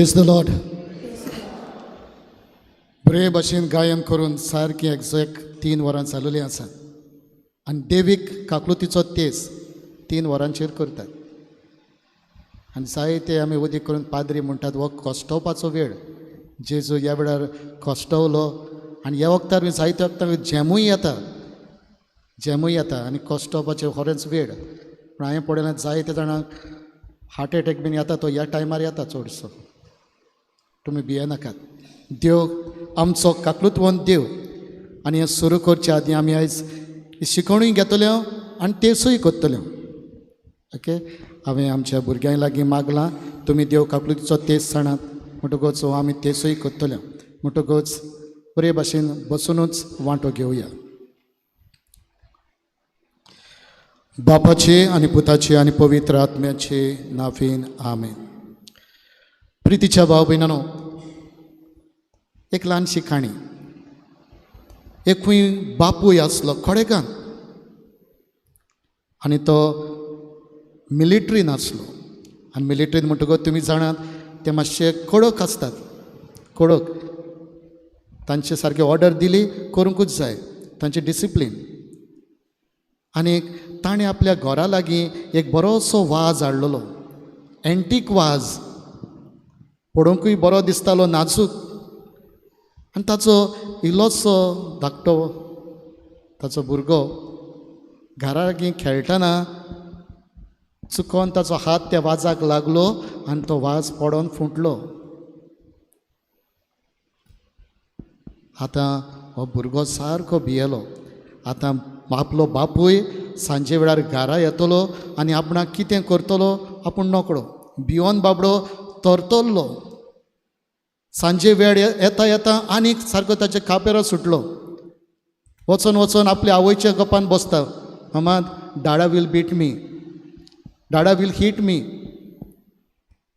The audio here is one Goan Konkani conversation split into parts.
Praise the Lord. बरे भाशेन गायन करून सारकें एग्जॅक्ट 3 वरां चालुलीं आसात आनी देवीक काकलुतीचो तेज 3 वरांचेर करतात. आनी जायते आमी वदीक करून पाद्री म्हणटात हो कश्टोवपाचो वेळ. जेजू ह्या वेळार कश्टवलो आनी ह्या वखदार बी जायते वखदां जेमूय येता, जेमूय येता आनी कश्टोवपाचें खरेंच वेळ. पूण हांवें पळयलां जायते जाणांक हार्ट एटॅक बीन येता, तो ह्या टायमार येता चडसो. तुमी भियेनाकात. देव आमचो काकलुतवंत देव. आनी हें सुरू करचे आदीं आमी आयज शिकवणूय घेतल्यो आनी तेसूय करतल्यो. ओके, हांवें आमच्या भुरग्यां लागीं मागलां तुमी देव काकलुतीचो तेज जाणात म्हणटकूच आमी तेसूय करतल्यो. म्हणटकूच बरे भाशेन बसुनूच वांटो घेवया. बापाचे आनी पुताचे आनी पवित्र आत्म्याचे नाफीन आमेन. प्रितीच्या भाव भयणांनो, एक ल्हानशी काणी. एकूय बापूय आसलो खडेगांत आनी तो मिलिट्रीन आसलो. आनी मिलिट्रीन म्हणटकच तुमी जाणात ते मातशे कडक आसतात, कडक. तांचे सारके ऑर्डर दिली करूंकूच जाय, तांचे डिसिप्लीन. आनी ताणें आपल्या घरा लागीं एक बरोसो वाज हाडलेलो, एंटीक वाज, पळोवंकूय बरो दिसतालो, नाजूक. आनी ताचो इल्लोसो धाकटो ताचो भुरगो घरा लागीं खेळटना चुकोन ताचो हात त्या वाजाक लागलो आनी तो वाज पडोन फुटलो. आतां हो भुरगो सारको भियेलो. आतां आपलो बापूय सांजे वेळार घरा येतलो आनी आपणाक कितें करतलो आपूण नकळो. भियोन बाबडो तरतरलो. सांजे वेळ येता येता आनीक सारको ताचे कापेरो सुटलो. वचोन वचोन आपल्या आवयच्या गपान बसता. मामा, dada will beat me, dada will hit me.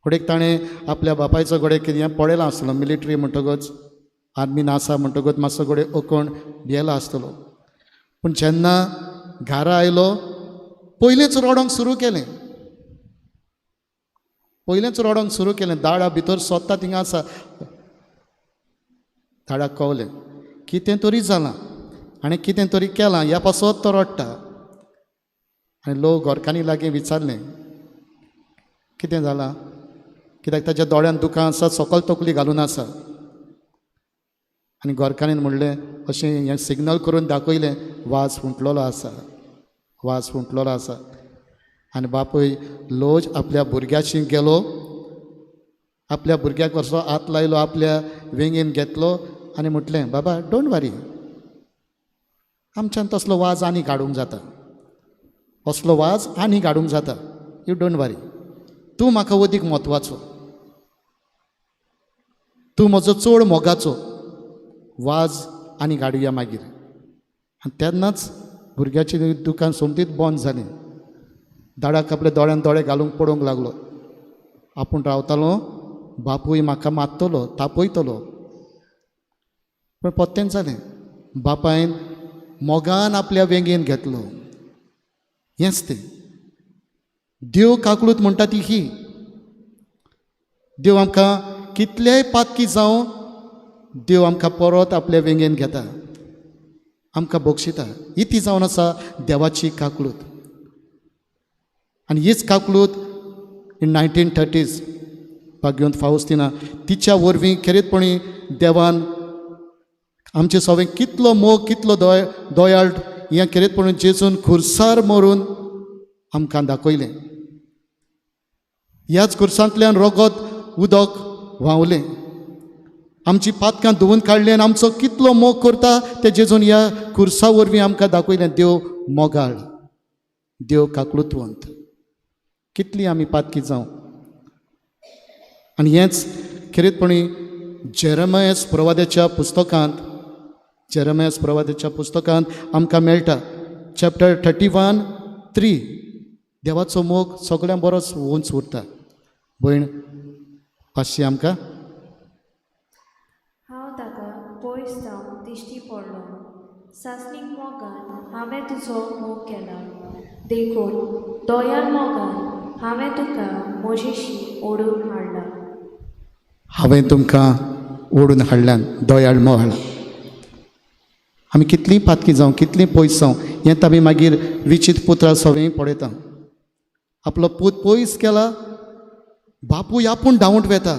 घोडेक ताणें आपल्या बापायचो घोडे कितें पळयलां आसलो, मिलिटरी म्हणटकच आर्मीन आसा म्हणटकच मातसो घोडे ओकोण भियेला आसतलो. पूण जेन्ना घरा आयलो पयलेंच रडोंक सुरू केलें, पयलेंच रडोंक सुरू केलें. दाडा भितर सोदता थिंगा आसा. दाडाक कवलें कितें तरी जालां आनी कितें तरी केलां, ह्या पासत तो रडटा. आनी लोक घरकान्नी लागीं विचारलें कितें जालां, कित्याक ताच्या दोळ्यांत दुकां आसा, सकल तकली घालून आसा. आनी घरकान्नीन म्हणलें अशें हें सिग्नल करून दाखयलें, वाज फुटलेलो आसा, वाज फुटलेलो आसा. आनी बापूय लोज आपल्या भुरग्याशी गेलो, आपल्या भुरग्याक असो हात लायलो, आपल्या वेंगेन घेतलो आनी म्हटलें, बाबा don't वरी, आमच्यान तसलो वाज आनी काडूंक जाता, असलो वाज आनी काडूंक जाता, you don't वरी, तूं म्हाका अदीक म्हत्वाचो, तूं म्हजो चड मोगाचो, वाज आनी काडुया मागीर. आनी तेन्नाच भुरग्याची दुकान सोमतीच बंद जालें. दाडाक आपल्या दोळ्यान दोळे घालूंक पडोवंक लागलो. आपूण रावतालो, बापूय म्हाका मारतलो, तापयतलो. पूण पोत्तेंच जालें, बापायन मोगान आपल्या वेंगेन घेतलो. हेंच तें देव काकलूत म्हणटा ती ही. देव आमकां कितलेय पातकी जावं, देव आमकां परत आपल्या वेंगेन घेता, आमकां बक्षिता. ही ती जावन आसा देवाची काकलूत. आनी हीच काकलूत इन 1930s भाग्योंत फावस्तिना तिच्या वरवीं खेरीतपणी देवान आमचे सगळें कितलो मोग, कितलो दयाळ हें खेरीतपणी जेजून खुर्सार मरून आमकां दाखयलें. ह्याच खुर्सांतल्यान रगत उदक व्हांवलें, आमची पातकां धुवून काडलें आनी आमचो कितलो मोग करता तें जेजून ह्या खुर्सा वरवीं आमकां दाखयलें. देव मोगाळ, देव काकलुतवंत, कितली आमी पातकी जावं. आनी हेंच खेरीतपणी जेरेमयस प्रवाद्याच्या पुस्तकांत, जेरेमयस प्रवाद्याच्या पुस्तकांत आमकां मेळटा, चॅप्टर 31:3. देवाचो मोग सगळ्यां बरोच उंच उरता. भयण पाशी आमकां, हांव ताका पयस जावन दिश्टी पडलो, सासणीक मोगान हांवें तुजो मोग केला, देखून दयाळ मोगान हांवें तुका म्हजेशी ओडून हाडला. हांवें तुमकां ओडून हाडल्यान दयाळ मोहाळ. आमी कितलीं पातकी जावं, कितलीं पयस जावं, हें आमी मागीर विचीत पुत्रा सवें पळयता. आपलो पूत पयस केला, बापूय आपूण धांवट वेता,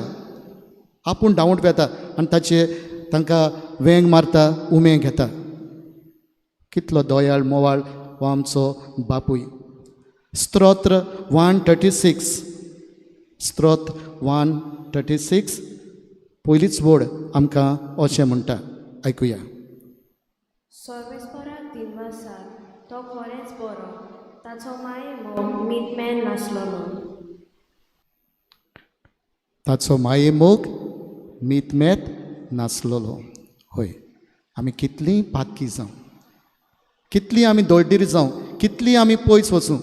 आपूण धांवट वेता आनी ताचे तांकां वेंग मारता, उमे घेता. कितलो दयाळ मोवाळ हो आमचो बापूय. स्तोत्र 136, स्तोत्र 136 पयलीच वड आमकां अशें म्हणटा, आयकुया. सर्वेस्पराक दिनवासात, तो खरेंच बरो, ताचो माये मोग मीतमेन नासलोलो. ताचो माये मोग मीतमेत नासलोलो. हय, आमी कितलीं पातकी जावं, कितलीं आमी दळडीर जावं, कितलीं आमी पयस वचूं,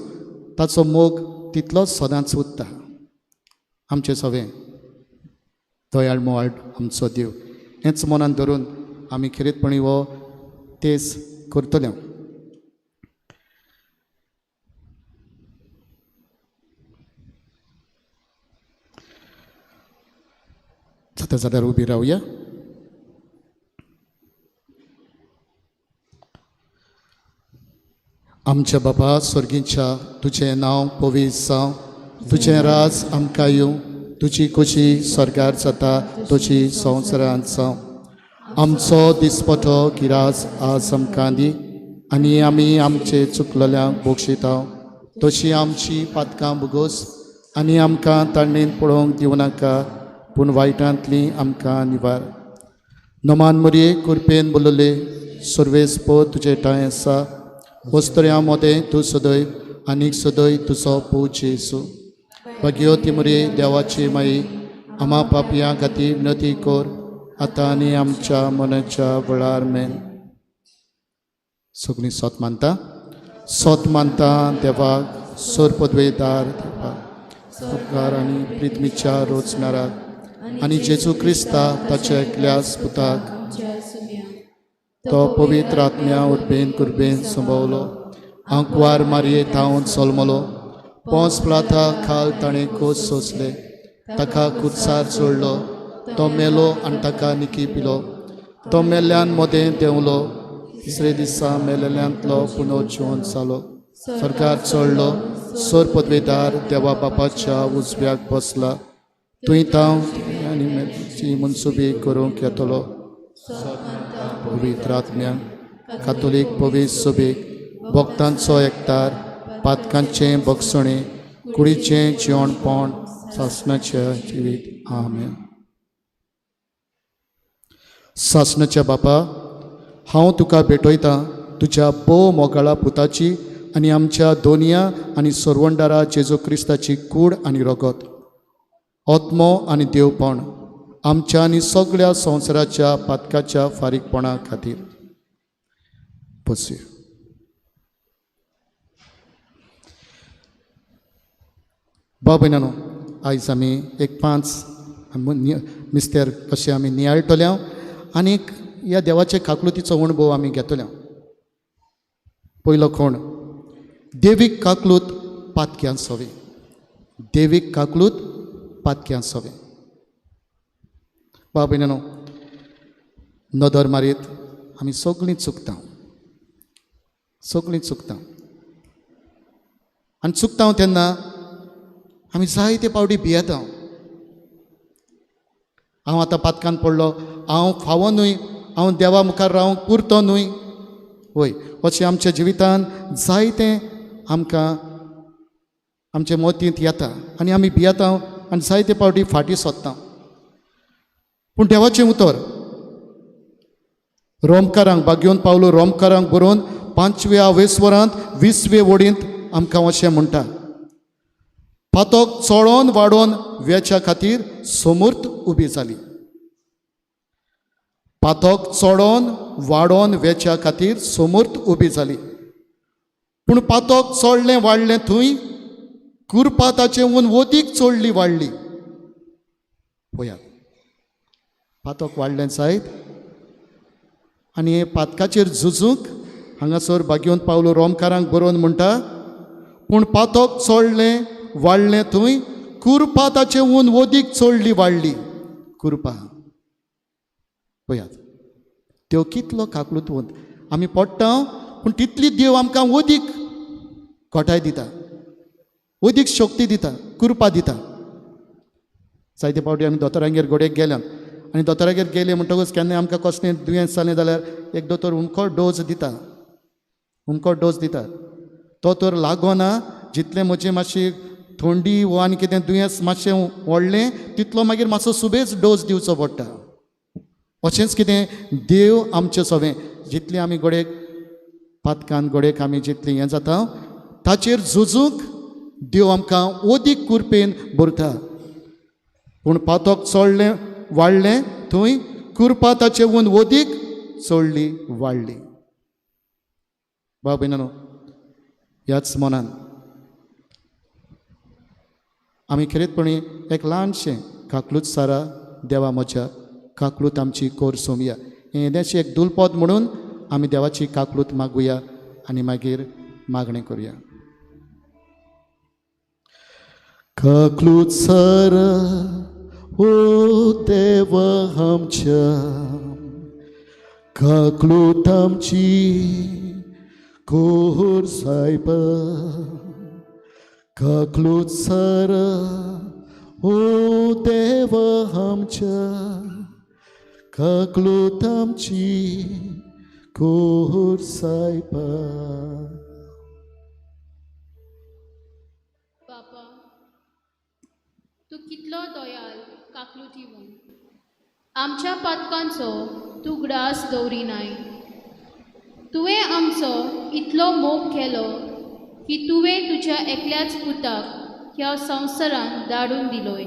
ताचो मोग तितलोच सदांच उरता. आमचें सवें दयाळ मोवाळ आमचो देव. हेंच मनान धरून आमी खेरीतपणी हो तेज करतले. जाता जाल्यार उबी रावया. आमच्या बाबा स्वर्गीच्या, तुजें नांव पवित्र जावं, तुजें राज आमकां येवं, तुजी खोशी स्वर्गार जाता तशी संवसारांत जावं. आमचो दिसपटो गिरास आज आमकां दी आनी आमी आमचे चुकलेल्यांक बक्षिता तशी आमची पातकां भोगोस आनी आमकां तांणेन पळोवंक दिवं नाका, पूण वायटांतली आमकां निवार. नमान मुरये कुरपेन बोलले, सर्वेस पो तुजे ठांय आसा, वस्त्र्यां मदें तूं सदैव आनीक सदैव तुजो पूत जेजू. भाग्यवती मुरये देवाची माई, आमा पापयां खातीर विनती कर आतां आनी आमच्या मनाच्या वेळार मेन. सगळीं सोत मानता, सोत मानता देवाक, सोर पदवेदार देवाक, उपकार आनी प्रिथ्मीच्या रोचणाराक आनी जेजू क्रिस्ता ताच्या एकल्याच पुताक, तो पवित्र आत्म्या उर्बेन कुर्बेन संभवलो, आंकवार मारये थावन सोलमलो, पोंस प्लाथा खाल ताणें खोस सोंसले, ताका कुर्सार चोडलो, तो मेलो आनी ताका निकी पिलो, तो मेल्ल्यान मदें देंवलो, तिसरे दिसा मेलेल्यांतलो पुनर्जिवन जालो, स्वर्गार चडलो, सोर पदवेदार देवा बापाच्या उजव्याक बसला, थंय तांव आनी मेची मनसुबी करूंक येतलो. पवित्र आत्म्या कातोलीक पवित्र सभेक, भक्तांचो एकतार, पातकांचें बक्षणें, कुडीचें जिवणपण, सासणाचें जिवीत. आमेन. सासणाच्या बापा, हांव तुका भेटयतां तुज्या भोव मोगाळा पुताची आनी आमच्या दोनया आनी सरवंडारा जेजू क्रिस्ताची कूड आनी रगत, आत्मो आनी देवपण आमच्या आनी सगळ्या संवसाराच्या पातकाच्या फारीकपणा खातीर. बसया. भाव भयणांनो, आयज आमी एक 5 मिस्तेर कशें आमी नियाळटले आनीक ह्या देवाचे काकलुतीचो अणभव आमी घेतले. पयलो कोण, देवीक काकलूत पातक्यां सोवे. देवीक काकलूत पातक्यां सोवे. भाव भयणांनो, नदर मारीत आमी सगळीं चुकता, सगळीं चुकता आनी चुकता तेन्ना आमी जायते पावटी भियेता. हांव आतां पातकान पडलो, हांव फावो न्हय, हांव देवा मुखार रावंक पुरतो न्हय. वय, अशें आमच्या जिवितान जायतें आमकां आमचे मतींत येता आनी आमी भियेता आनी जायते पावटी फाटीं सोदता. पूण देवाचें उतर रोमकारांक भाग्योवन पावलो रोमकारांक बरोवन 5व्या वेसवरांत 20वे वडींत आमकां अशें म्हणटा, पातक चोडोन वाडोवन वेच्या खातीर समूर्त उबी जाली. पातक चोडोन वाडोवन वेच्या खातीर समूर्त उबी जाली. पूण पातक चोडलें वाडलें थंय कुरपा ताचें ऊन वदीक चोडली वाडली. पळयात, पातक वाडलें जायत आनी हे पातकाचेर झुजूंक हांगासर भाग्योवन पावलो रोमकारांक बरोवन म्हणटा, पूण पातक चोडलें वाडलें थंय कुरपा ताचें ऊन वदीक चोडली वाडली. कृपा. पळयात देव कितलो काकलुतवंत. आमी पडटा पूण तितली देव आमकां वदीक घटाय दिता, वदीक शक्ती दिता, कृपा दिता. जायते फावटी आमी दोतोरांगेर घोडेक गेल्यात आनी दोतोरागेर गेले म्हणटकूच केन्नाय आमकां कसलें दुयेंस जालें जाल्यार एक दोतोर उमको डोस दिता, उमको डोस दिता. तो तर लागोना, जितलें म्हजें मातशी थंडी वो आनी कितें दुयेंस मातशें व्हडलें तितलो मागीर मातसो सुबेज डोस दिवचो पडटा. अशेंच कितें देव आमचें सवें जितलें आमी घोडेक पातकान घोडेक आमी जितलें हें जाता ताचेर झुजूंक देव आमकां ओदीक कुरपेन भरता. पूण पातक चडलें वाडलें थंय कृपा ताचे वून ओदीक चडली वाडली. भाव भयणांनो, ह्याच मनान आमी खेरीतपणी एक ल्हानशें काकलूत सारा देवा म्हज्या काकलूत आमची कोर सोमया हें येदेंशें एक दुलपद म्हणून आमी देवाची काकलूत मागुया आनी मागीर मागणें करुया. काकलूत सारा ओ देवा आमच्या, काकलूत आमची कोर सायबा, काकलूत सारा ओ देवा आमच्या, काकलूत आमची कोर सायबा. बापा, तूं कितलो दयाल काकलुतीवून आमच्या पातकांचो तूं ग्रास दवरिनाय. तुवें आमचो इतलो मोग केलो की तुवें तुज्या एकल्याच पुताक ह्या संवसारांत धाडून दिलोय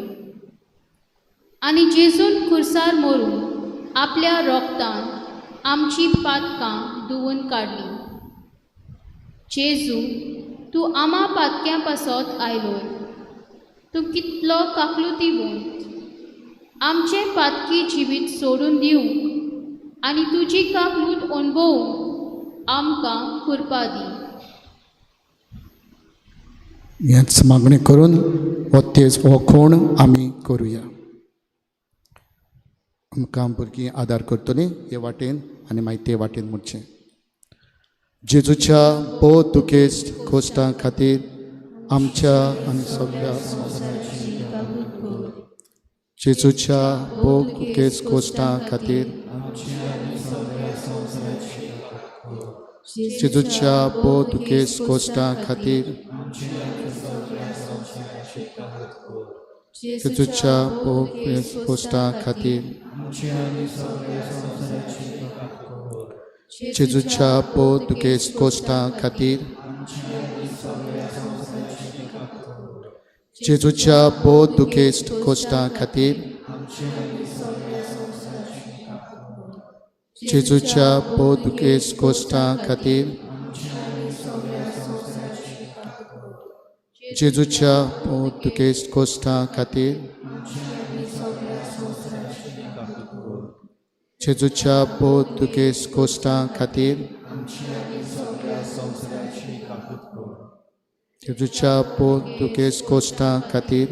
आनी जेजून खुर्सार मरून आपल्या रोगतान आमची पातकां धुवून काडली. जेजू, तूं आमा पातक्यां पासत आयलोय. तूं कितलो काकलुतीवंत आमचें पातकी जिवीत सोडून दिवंक आनी तुजी काकलूत अणभवूंक आमकां कृपा दी. हेच मागणी करून हो तेज हो कोण आमी करुया. आमकां भुरगीं आदार करतलीं हे वाटेन आनी मागीर ते वाटेन म्हणचें. जेजूच्या भोव दुखेस्त कोश्टां खातीर आमच्या आनी सगळ्या जेजूच्या भोव दुखेस्त कोश्टां खातीर, जेजूच्या भोव दुखेस्त कोश्टां खातीर, जेजूच्या भोव दुखेस्त कोश्टां खातीर, जेजूच्या भोव दुखेस्त कोश्टां खातीर, जेजूच्या भोव दुखेस्त कोश्टां खातीर, जेजूच्या भोव दुखेस्त कोश्टां खातीर, जेजूच्या भोव दुखेस्त कोश्टां खातीर, जेजूच्या भोव दुखेस्त कोश्टां खातीर, जेजूच्या भोव दुखेस्त कोश्टां खातीर.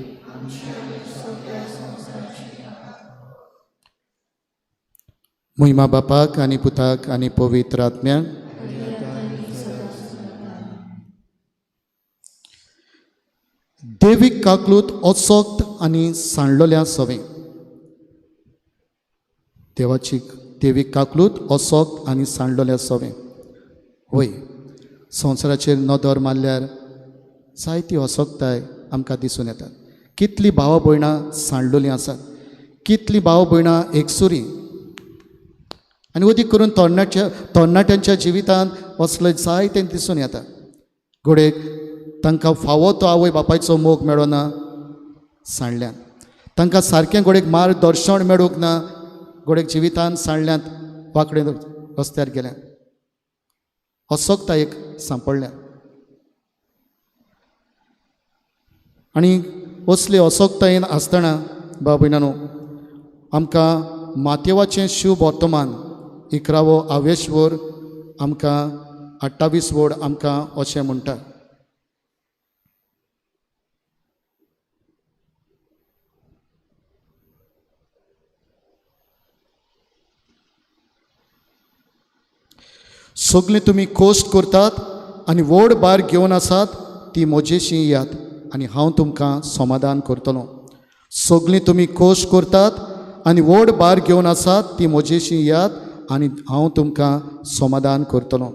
महिमा बापाक आनी पुताक आनी पवित्र आत्म्याक. देवीक काकलूत असक्त आनी सांडलोल्या सवें. देवाची देवीक काकलूत असक्त आनी सांडलोल्या सवें. वय संवसाराचेर नदर मारल्यार जायती असक्ताय आमकां दिसून येता. कितलीं भावा भयणां सांडलोलीं आसात, कितलीं भाव भयणां एकसुरी आनी अदीक करून तरणाट्यांच्या जिवितांत असलें जायतें दिसून येता. घडयेक तांकां फावो तो आवय बापायचो मोग मेळना सांडल्यान, तांकां सारकें घडयेक मार्गदर्शन मेळूंक ना, घडयेक जिवितांत सांडल्यांत, वांकडे रस्त्यार गेल्यात, असक्तायेक सांपडल्यात. आनी असले असक्तायेन आसतना भाव भयणांनो आमकां मातेवाचें शुभ वर्तमान 11वो आवेशवर आमकां 28 वड आमकां अशें म्हणटा. सगळीं तुमी कोश्ट करतात आनी व्हड भार घेवन आसात ती म्हजेशी येयात आनी हांव तुमकां समाधान करतलो. सगळीं तुमी कोश्ट करतात आनी व्हड भार घेवन आसात ती म्हजेशी येयात आनी हांव तुमकां समाधान करतलो.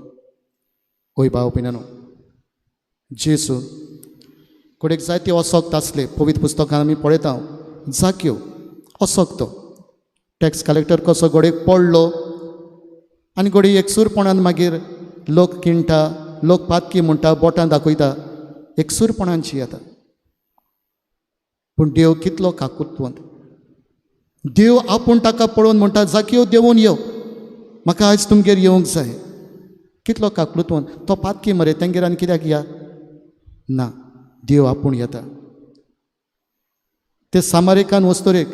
ओय भाव भयणांनो, जेजू कोडेक जायते असक्त आसले. पवित्र पुस्तकान आमी पळयता जाक्यो असक्त टॅक्स कलेक्टर कसो घोडेक पडलो आनी घोडये एकसूरपणान मागीर लोक किणटा, लोक पातकी म्हणटा, बोटां दाखयता, एकसूरपणान येता. पूण देव कितलो काकुतवंत. देव आपूण ताका पळोवन म्हणटा, जाक्यो देंवून यो, म्हाका आयज तुमगेर येवंक जाय. कितलो काकुतवंत. तो पातकी मरे, तेंगेर आनी कित्याक या ना, देव आपूण येता. ते सामारेकान वस्तुरेक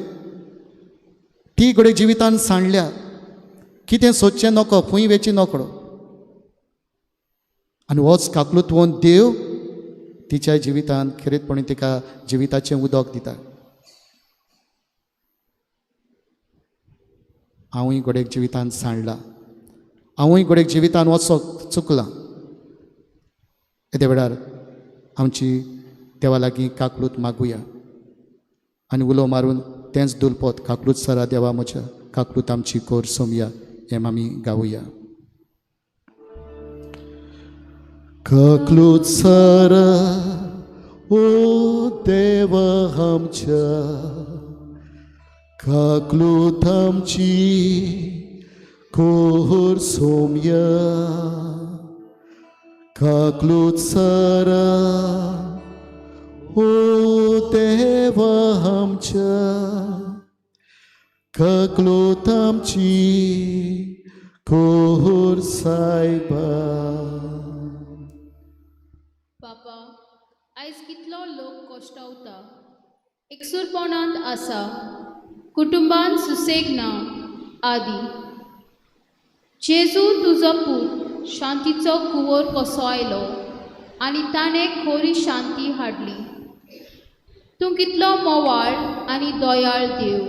ती घडये जिवितान सांडल्या, कितें सोदचें नको, खंय वेचें नकळो, आनी होच काकलुतवंत देव तिच्या जिवितान खेरीतपणी तिका जिविताचें उदक दिता. हांवूय घडयेक जिवितान सांडला, हांवूय घडयेक जिवितान वचोक चुकलां. येद्या वेळार आमची देवा लागीं काकलूत मागुया आनी उलो मारून तेंच दुलपत काकलूत सरा देवा म्हज्या, काकलूत आमची कोर सोमया हें आमी गावया. काकलूत सरा ओ देवा आमच्या, काकलूत आमची कोर सोमया. काकलूत सरा ओ देवा आमच्या, काकलूत आमची कोर सायबा. बापा, आयज कितलो लोक कश्टावता, एकसूरपणांत आसा, कुटुंबान सुसेग ना आदी. जेजू तुजो पूत शांतीचो कुंवर कसो आयलो आनी ताणें खोरी शांती हाडली. तूं कितलो मोवाळ आनी दयाळ देव.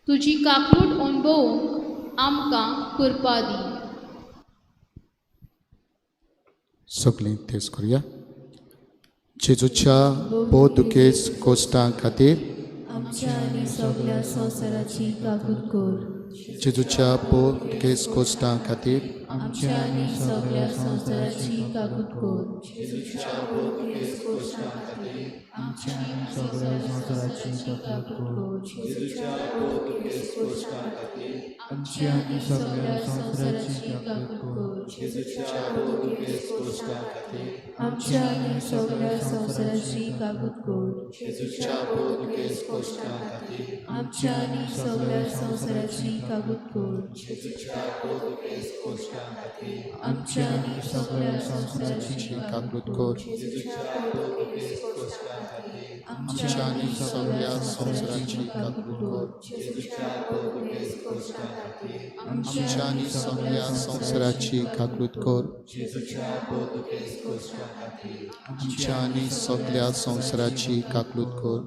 तुजी काकलूट अणभवूंक आमकां कृपा दी. सगळीं तेच करुया. जेजूच्या भोव दुखेस कोश्टां खातीर आमच्या आनी सगळ्या संवसाराची काकूत कर. जेजूच्या भोव दुखेस कोश्टां खातीर आमच्या आनी सगळ्या संवसाराची काकूत कर. आमच्या आनी सगळ्या संवसाराची काकूत कर. आमच्या आनी सगळ्या संवसाराची काकूत कर. आमच्या आनी सगळ्या संवसाराची काकूत कर. आमच्या आनी सगळ्या संवसाराची काकूत कर. आमच्या आनी सगळ्या संवसाराची काकूत कर. आमच्या आनी सगळ्या संवसाराची काकूत कर. आमच्या आनी सगळ्या संवसाराची काकूत कर. आमच्या आनी सगळ्या संवसाराची काकूत कर.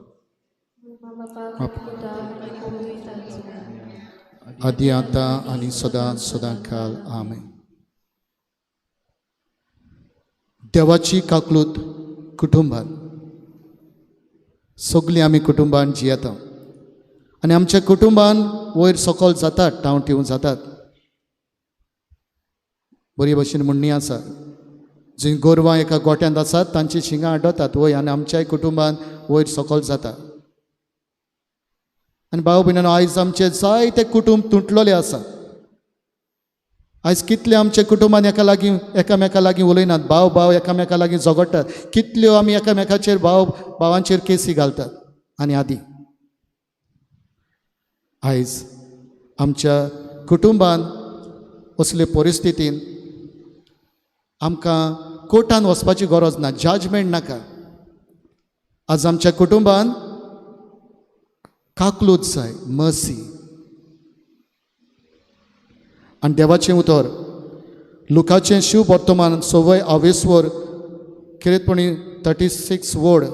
आदी आतां आनी सदां सदां काल. आमेन. देवाची काकलूत कुटुंबान, सगळीं आमी कुटुंबान जियेता आनी आमच्या कुटुंबान वयर सकयल जातात, टांव टिव जातात. बरी भशेन म्हणणी आसा, जी गोरवां एका गोट्यांत आसात तांची शिंगां आडवतात वय, आनी आमच्याय कुटुंबान वयर सकयल जाता. आनी भाव भयणांनो, आयज आमचे जायते कुटुंब तुटलेले आसा. आयज कितले आमच्या कुटुंबान एका लागीं एकामेका लागीं उलयनात, भाव भाव एकामेका लागीं झगडटात, कितल्यो आमी एकामेकाचेर भाव भावांचेर केसी घालतात आनी आदी. आयज आमच्या कुटुंबान असले परिस्थितीन आमकां कोर्टान वचपाची गरज ना, जजमेंट नाका. आज आमच्या कुटुंबान काकलूत जाय, मर्सी. आनी देवाचें उतर लुकाचें शिव वर्तमान सवय आवेसवर खेरीतपणी 36 वर्ड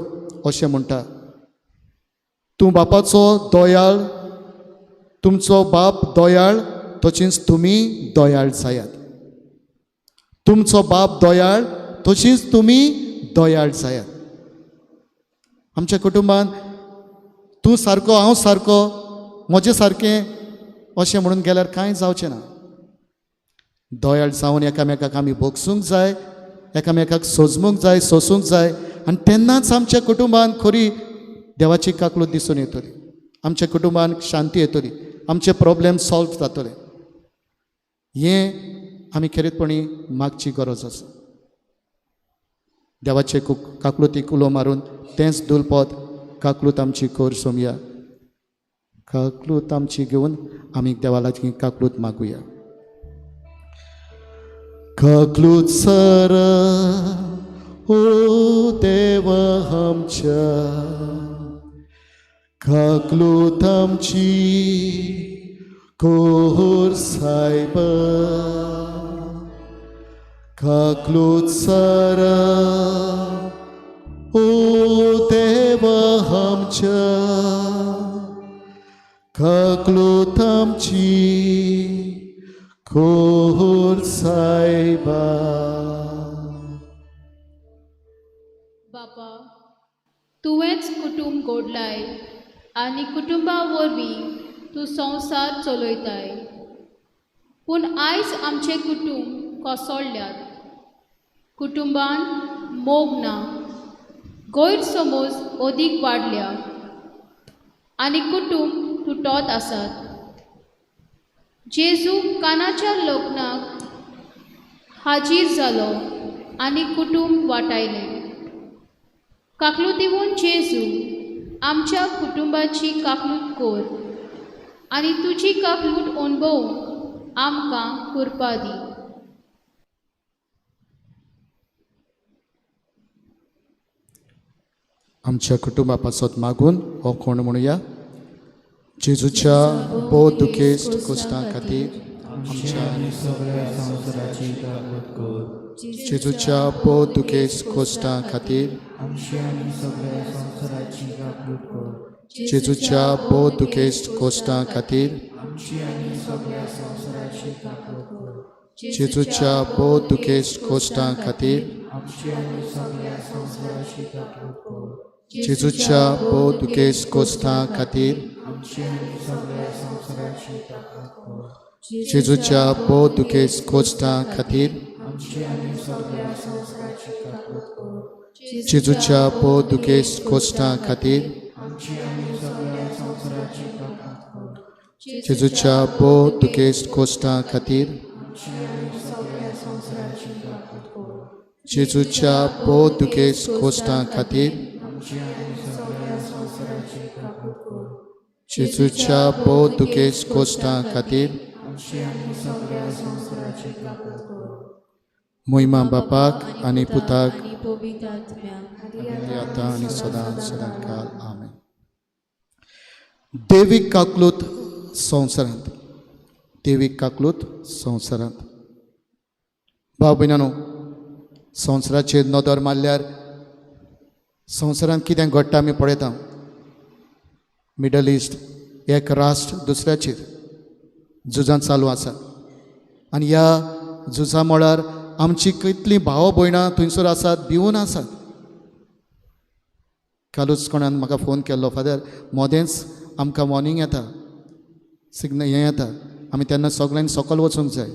अशें म्हणटा, तूं बापाचो दयाळ, तुमचो बाप दयाळ, तशेंच तुमी दयाळ जायात. तुमचो बाप दयाळ तशीच तुमी दयाळ जायात. आमच्या कुटुंबान तूं सारको, हांव सारको, म्हजें सारकें अशें म्हणून गेल्यार कांय जावचें ना. दयाळ जावन एकामेकाक आमी भोगसूंक जाय, एकामेकाक सोजमूंक जाय, सोसूंक जाय आनी तेन्नाच आमच्या कुटुंबान खरी देवाची काकलूत दिसून येतली, आमच्या कुटुंबान शांती येतली, आमचे प्रॉब्लेम सॉल्व जातले. हें आमी खेरीतपणी मागची गरज आसा. देवाचे काकलुतीक उलो मारून तेंच दुलपद काकलूत आमची कर सोमया, काकलूत आमची घेवन आमी देवा लागीं काकलूत मागुया. काकलूत सर ओ देव आमच्या, काकलूत आमची कोर सायब, काकलूत सर ओ देव आमच्या, काकलूत आमची कोर सायबा. बापा, तुवेंच कुटुंब गोडलाय आनी कुटुंबा वरवीं तूं संवसार चलयताय. पूण आयज आमचें कुटुंब कोसळ्ळ्यात. कुटुंबान मोग ना, गैरसमज अदीक वाडल्या आनी कुटुंब तुटत आसात. जेजू कानाच्या लग्नाक हाजीर जालो आनी कुटुंब वाटायलें. काकलूत दिवन जेजू आमच्या कुटुंबाची काकलूत कर आनी तुजी काकलूत अणभवूंक आमकां कृपा दी. आमच्या कुटुंबा पासत मागून हो कोण म्हणुया. जेजूच्या भोव दुखेस्त कोश्टां खातीर आमच्या आनी सगळ्या संवसाराची काकूत कर. जेजूच्या भोव दुखेस्त कोश्टां खातीर आमच्या आनी सगळ्या संवसाराची काकूत कर. जेजूच्या भोव दुखेस्त कोश्टां खातीर आमची आनी सगळ्या संवसाराची काकूत कर. जेजूच्या भोव दुखेस्त कोश्टां खातीर आमची आनी सगळ्या संवसाराची काकूत कर. जेजूच्या भोव दुखेस्त कोश्टां खातीर आमची आनी सगळ्या संवसाराची काकूत कर. जेजूच्या भोव दुखेस्त कोश्टां खातीर आमची आनी सगळ्या संवसाराची काकूत कर. जेजूच्या भोव दुखेस्त कोश्टां खातीर आमची आनी सगळ्या संवसाराची काकूत कर. जेजूच्या भोव दुखेस्त कोश्टां खातीर आमची आनी सगळ्या संवसाराची काकूत कर. जेजूच्या भोव दुखेस्त कोश्टां खातीर आमची आनी सगळ्या संवसाराची काकूत कर. जेजूच्या भोव दुखेस्त कोश्टां खातीर आमची आनी सगळ्या संवसाराची काकूत कर. मोहिमा बापाक आनी पुताक आनी पवित्र आत्म्याक आनी आतां आनी सदां सदां काल. आमेन. देवीक काकलूत संवसारांत, देवीक काकलूत संवसारांत. भाव भयणांनो, संवसाराचेर नदर मारल्यार संवसारांत कितें घडटा आमी पळयता. मिडल इस्ट एक राष्ट्र दुसऱ्याचेर झुजां चालू आसा आनी ह्या झुजा मळार आमची कितलीं भाव भयणां थंयसर आसात, भिवून आसात. कालूच कोणान म्हाका फोन केल्लो, फादर मोदेंच आमकां वॉर्निंग येता, सिग्नल हें येता, आमी तेन्ना सगळ्यांनी सकयल वचूंक जाय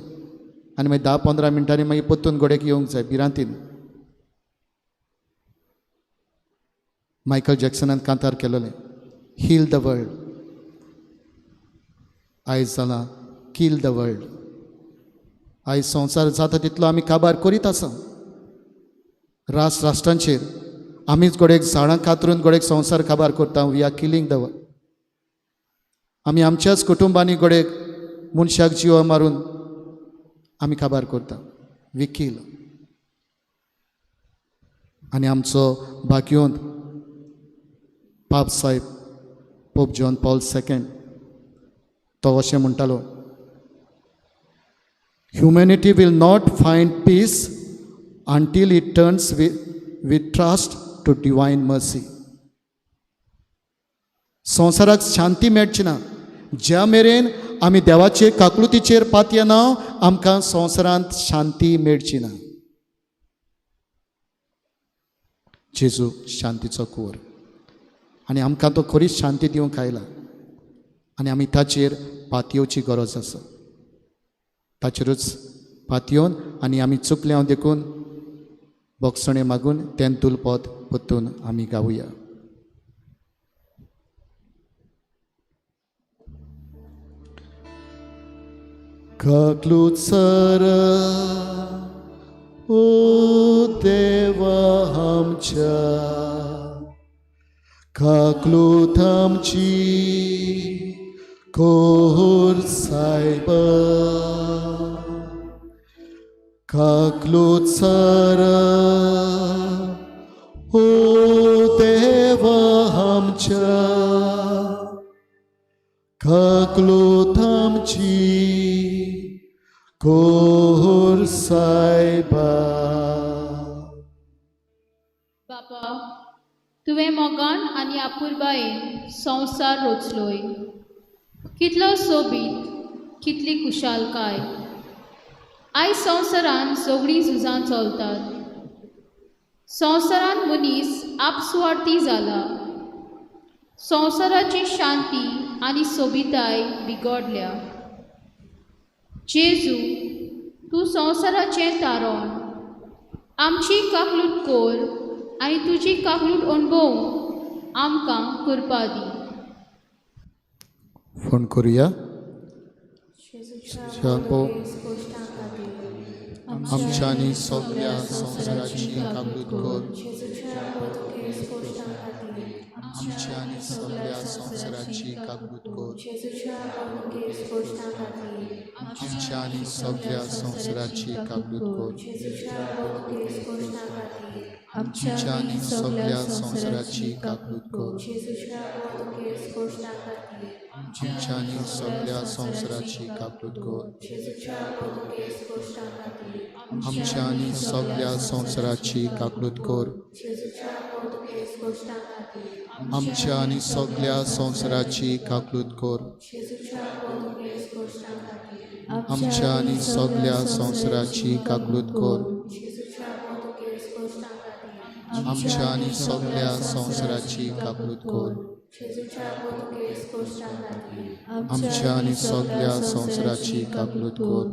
आनी मागीर 10-15 मिनटांनी मागीर परतून गोडेक येवंक जाय भिरांतीन. मायकल जॅक्सनान कांतार केलेलें हील the world, आयज जालां किल the world. आयज संवसार जाता तितलो आमी काबार करीत आसा. राष्ट्र राष्ट्रांचेर आमीच गोडेक झाडां कातरून गोडेक संवसार काबार करता. We are killing the world. आमी आमच्याच कुटुंबांनी गोडेक मनशाक जिवा मारून आमी काबार करता. We kill. आनी आमचो भाग्यवंत पाप साहेब पोप जॉन पॉल सेकंड तो अशें म्हणटालो, Humanity will not find peace until it turns with trust to divine mercy. संवसाराक शांती मेळची ना ज्या मेरेन आमी देवाचे काकलुतीचेर पातयेना, आमकां संवसारांत शांती मेळची ना. जेजू शांतीचो कुंवर आनी आमकां तो खरीच शांती दिवंक आयला आनी आमी ताचेर पातयेवची गरज आसा. ताचेरूच पातयेवन आनी आमी चुकले हांव देखून बोगसणें मागून तें दुलपद परतून आमी गावया. काकलूत सर ओ देवा आमच्या, काकलूत आमची कोर सायबा, काकलूत सर ओ देवा आमच्या, काकलूत आमची कोर सायबा. बापा, तुवें मोगान आनी आपुलबायेन संवसार रचलोय. कितलो सोबीत, कितली कुशालकाय. आयज संवसारान सगळीं झुजां चलतात. संवसारान मनीस आपसुवार्थी जाला. संवसाराची शांती आनी सोबिताय बिगडल्या. जेजू, तूं संवसाराचें तारण. आमची काकलूट कोर आनी तुजी काकलूट अणभवूंक आमकां कृपा दी. फोन करुया. आमच्या आनी सगळ्या संवसाराची काकलूट कर. आमच्या आनी सगळ्या संवसाराची काकलूट कर. आमच्या आनी सगळ्या संवसाराची काकलूट कर. आमच्या आनी सगळ्या संवसाराची काकलूट कर. आमच्या आनी सगळ्या संवसाराची काकलूट कर. आमच्या आनी सगळ्या संवसाराची काकलूट कर. आमच्या आनी सगळ्या संवसाराची काकलूट कर. आमच्या आनी सगळ्या संवसाराची काकलूट कर. आमच्या आनी सगळ्या संवसाराची काकलूट कर. आमच्या आनी सगळ्या संवसाराची काकलूट कर.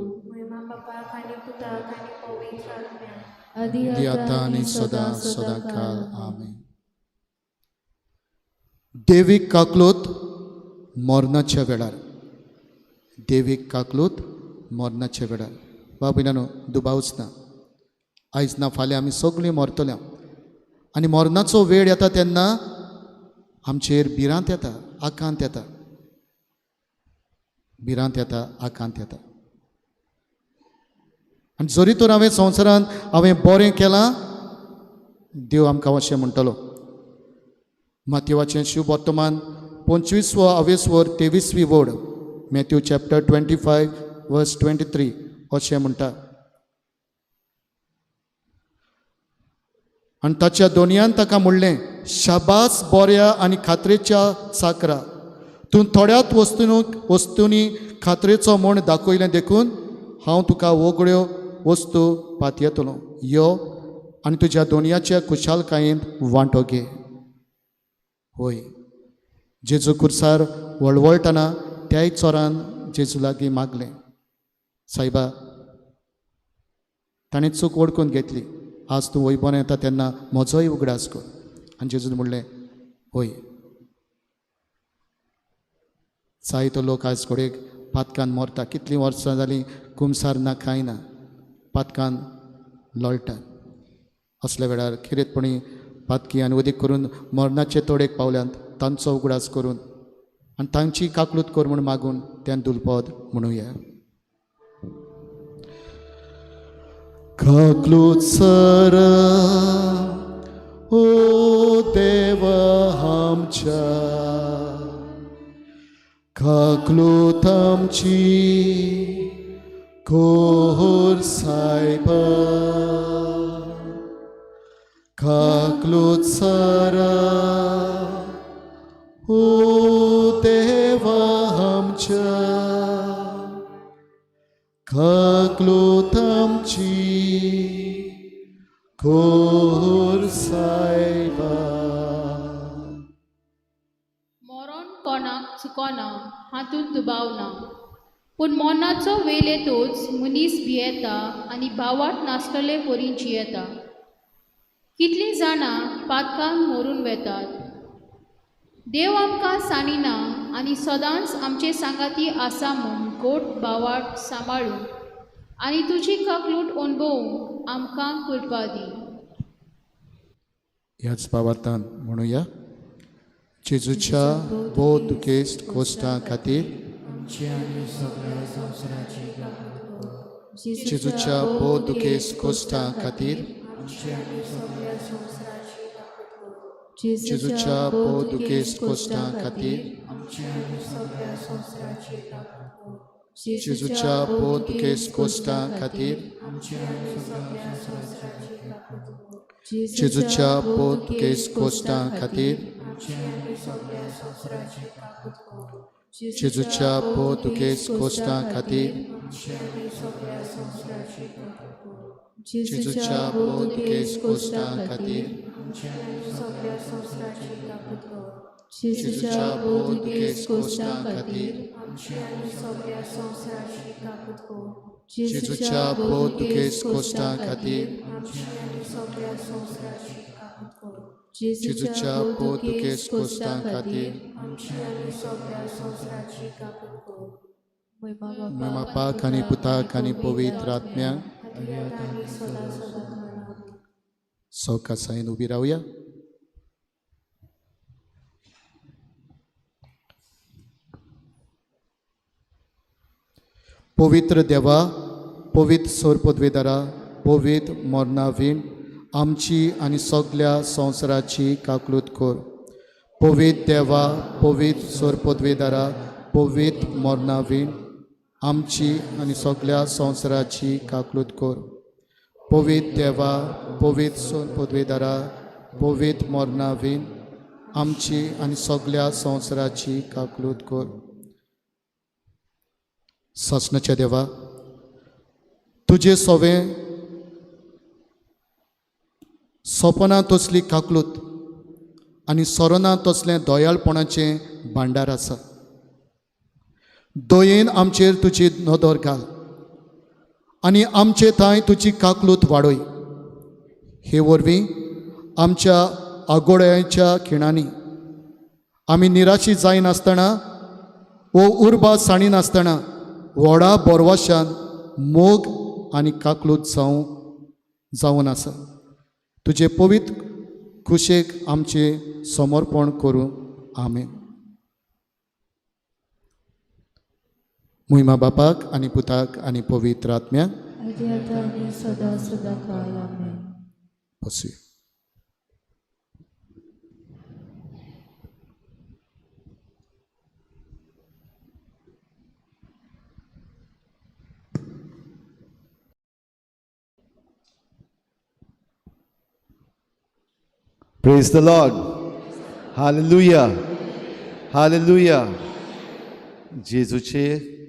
दी आतां आनी सदां सदां काळ. आमेन. देवीक काकलूत मरणाच्या वेळार, देवीक काकलूत मरणाच्या वेळार. बाबा भयणांनो, दुबावच ना, आयज ना फाल्यां आमी सगळीं मरतले आनी मरणाचो वेळ येता तेन्ना आमचेर भिरांत येता, आकांत येता, भिरांत येता, आकांत येता. आनी जरी तर हांवें संवसारांत हांवें बरें केलां, देव आमकां अशें म्हणटलो. मातेवाचें शुभ वर्तमान 25वो अवेस्वर 23वी वड, मॅथ्यू चॅप्टर 25 वर्स 23 अशें म्हणटा. आनी ताच्या दोनयान ताका म्हणलें, शाबास बऱ्या आनी खात्रेच्या चाकरा, तूं थोड्याच वस्तूंनी खात्रेचो म्हूण दाखयलें देखून हांव तुका वगळ्यो वस्तू पातयेतलो. यो आनी तुज्या दोनयाच्या खुशालकायेंत वांटो घे. होय, जेजू खुर्सार वळवळटना त्याय चोरान जेजू लागीं मागलें, सायबा, ताणें चूक वळखून घेतली, आज तूं वैभवान येता तेन्ना म्हजोय उगडास कर. आनी जेजून म्हणलें, होय. जायतो लोक आयज घडयेक पातकान मरता. कितलीं वर्सां जालीं कुमसार ना कांय ना, पातकान लोळटात. असल्या वेळार खेरीतपणी पातकी आनी उदीक करून मरणाचे तोडेक पावल्यात तांचो उगडास करून आनी तांची काकलूत कर म्हूण मागून तें दुलपद म्हणुया. काकलूत सर ओ देवा आमच्या, काकलूत आमची कोर सायबा, काकलूत सर ओ देवा आमच्या, काकलूत आमची कोर सायबा. मरण कोणाक चुकोना हातूंत दुबाव ना, पूण मरणाचो वेळ येतोच मनीस भियेता आनी भावार्थ नासलेले परी जियेता. कितलीं जाणां पातकान मरून वेतात. देव आमकां सांडिना आनी सदांच आमचे सांगाती आसा म्हूण गोट भावार्थ सांबाळूंक आनी तुजी काकलूट अणभवूंक आमकां कृपा दी. ह्याच भावार्थान म्हणुया, जेजूच्या भोव दुखेस्त कोश्टां खातीर, आमची आनी सगळ्या संवसाराची काकूत कर. जेजूच्या भोव दुखेस्त कोश्टां खातीर, आमची आनी सगळ्या संवसाराची काकूत कर. जेजूच्या भोव दुखेस्त कोश्टां खातीर, आमची आनी सगळ्या संवसाराची काकूत कर. जेजूच्या भोव दुखेस्त कोश्टां खातीर, आमची आनी सगळ्या संवसाराची काकूत कर. जेजूच्या भोव दुखेस्त कोश्टां खातीर, आमची आनी सगळ्या संवसाराची काकूत कर. जेजूच्या भोव दुखेस्त कोश्टां खातीर, आमची आनी सगळ्या संवसाराची काकूत कर. जेजूच्या भोव दुखेस्त कोश्टां खातीर, आमची आनी सगळ्या संवसाराची काकूत कर. जेजूच्या भोव दुखेस्त कोश्टां खातीर, आमची आनी सगळ्या संवसाराची काकूत कर. जेजूच्या भोव दुखेस्त कोश्टां खातीर, आमची आनी सगळ्या संवसाराची काकूत कर. जेजूच्या भोव दुखेस्त कोश्टां खातीर, आमची आनी सगळ्या संवसाराची काकूत कर. महिमा बापाक आनी पुताक आनी पवित्र आत्म्याक, आदी आतां आनी सदां सदां काळ. सवकासायेन उबी रावया. पवित्र देवा, पवित्र सोर पदवेदारा, पवित्र मरणावीण आमची आनी सगल्या संवसाराची काकलूत कर. पवित्र देवा, पवित्र सोर पदवेदारा, पवित्र मरणावीण आमची आनी सगल्या संवसाराची काकलूत कर. पवित्र देवा, पवित्र सोर पदवेदारा, पवित्र मरणावीण आमची आनी सगल्या संवसाराची काकलूत कर. सासणाच्या देवा, तुजे सोवे सपनां तसली काकलूत आनी सोरना तसलें दयाळपणाचें भांडार आसा. दयेन आमचेर तुजी नदर घाल आनी आमचे थंय तुजी काकलूत वाडय. हे वरवीं आमच्या आगोळ्याच्या खिणांनी आमी निराशी जायनासतना वो उर्बा साणिनासतना व्हडा बोरवाशान मोग आनी काकलूत जावन आसा. तुजे पवित्र खुशेक आमचें समर्पण करूं. आमेन. महिमा बापाक आनी पुताक आनी पवित्र आत्म्याक. आदी आतां आनी सदां सदां काळ. आमेन. बसुया. Praise the Lord. Hallelujah. Hallelujah. जेजूचे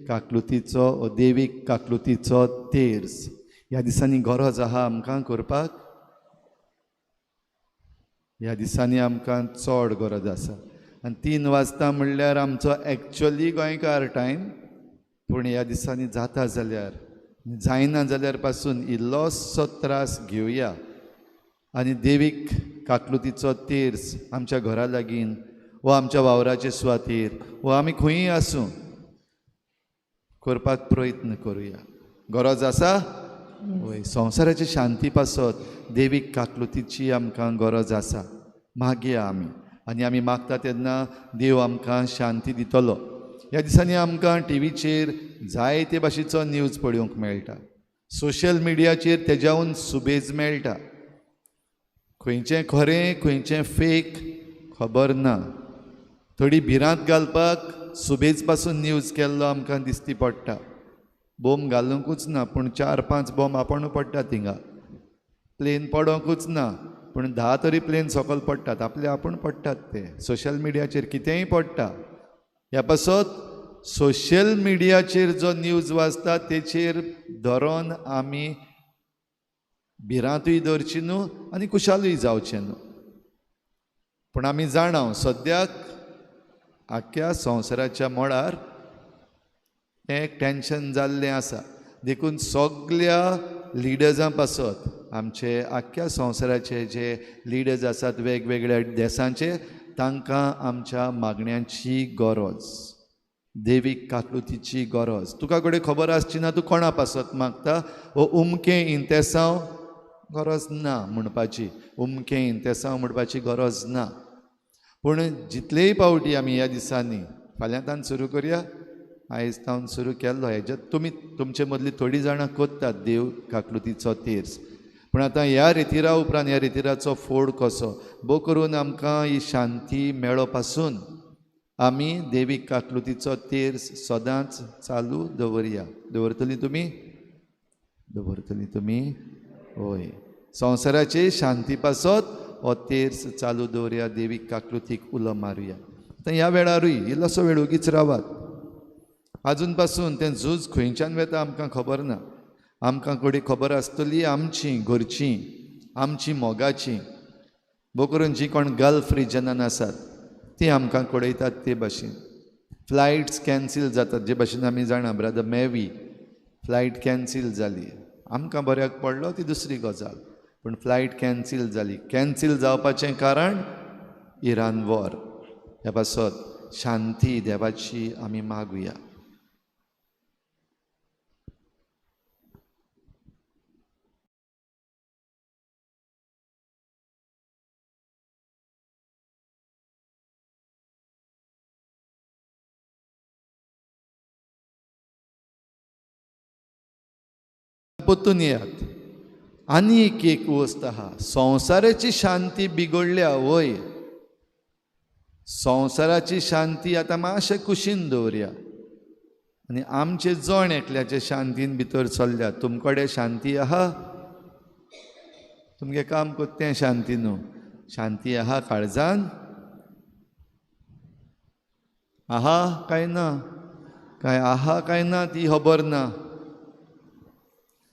काकलुतीचो ओ देवीक काकलुतीचो तेर्स ह्या दिसांनी गरज आहा आमकां करपाक. ह्या दिसांनी आमकां चड गरज आसा. आनी 3 वाजता म्हणल्यार आमचो एक्चुअली गोंयकार टायम, पूण ह्या दिसांनी जाता जाल्यार जायना जाल्यार पासून इल्लोसो त्रास घेवया आनी देवीक काकलुतीचो तेर्स आमच्या घरा लागीं वा आमच्या वावराचे सुवातेर वा आमी खंयूय आसूं करपाक प्रयत्न करुया. गरज आसा? वय. संवसाराची शांती पासत देवीक काकलुतीची आमकां गरज आसा. मागया आमी आनी आमी मागता तेन्ना देव आमकां शांती दितलो. ह्या दिसांनी आमकां टिवीचेर जायते भाशेचो न्यूज पळोवंक मेळटा, सोशल मिडियाचेर तेज्याहून सुबेज मेळटा. खंयचें खरें खंयचें फेक खबर ना. थोडी भिरांत घालपाक सुबेज पासून न्यूज केल्लो आमकां दिसती पडटा. बॉम्ब घालुंकूच ना पूण 4-5 बॉम्ब आपूण पडटा थिंगा. प्लेन पडोंकूच ना पूण 10 तरी प्लेन सकयल पडटात, आपले आपूण पडटात ते. सोशल मिडियाचेर कितेंय पडटा. ह्या पासत सोशल मिडियाचेर जो न्यूज वाचता तेचेर धरोन आमी भिरांतूय दवरची न्हू आनी खुशालूय जावचें न्हू. पूण आमी जाणा सद्याक आख्ख्या संवसाराच्या मळार हें एक टेंशन जाल्लें आसा. देखून सगल्या लिडर्सां पासत, आमचे आख्ख्या संवसाराचे जे लिडर्स आसात वेगवेगळ्या देसांचे, तांकां आमच्या मागण्यांची गरज, देवीक काकलुतीची गरज. तुका कडेन खबर आसची ना तूं कोणा पासत मागता, वो उमकें इंतेसांव गरज ना म्हणपाची, उमकें इंतेसांव म्हणपाची गरज ना. पूण जितलेय पावटी आमी ह्या दिसांनी, फाल्यां तान सुरू करया, आयज तावन सुरू केल्लो हेज्या तुमी तुमचे मदली थोडीं जाणां करतात देव काकलुतीचो तेर्स. पूण आतां ह्या रितिरा उपरांत ह्या रितिराचो फोड कसो बो करून आमकां ही शांती मेळो पासून आमी देवीक काकलुतीचो तेर्स सदांच चालू दवरया. दवरतली तुमी? दवरतली तुमी? हय. संवसाराचे शांती पासत हो तेर्स चालू दवरया, देवीक काकलुतीक उलो मारुया. आतां ह्या वेळारूय इल्लोसो वेळ ओगीच रावात. आजून पासून तें झूज खंयच्यान वेता आमकां खबर ना. आमकां कडेन खबर आसतली आमची घरची, आमची मोगाची, बो करून जी कोण गल्फ रिजनान आसात ती आमकां कळयतात ते भाशेन. फ्लायट्स कॅन्सील जातात जे भाशेन आमी जाणा, ब्रदर मेवी फ्लायट कॅन्सील जाली, आमकां बऱ्याक पडलो ती दुसरी गजाल, पूण फ्लायट कॅन्सील जाली. कॅन्सील जावपाचें कारण इराण वॉर. ह्या पासत शांती देवाची आमी मागुया. परतून येयात. आनी एक एक वस्त आहा, संवसाराची शांती बिगडल्या वय, संवसाराची शांती आतां मातशें कुशीन दवरया आनी आमचे जण एकल्याचे शांतीन भितर चल्ल्या. तुमकडे शांती आहा? तुमगे काम करता तें शांती न्हू, शांती आहा काळजान? आहा काय ना? काय आहा काय ना ती खबर ना.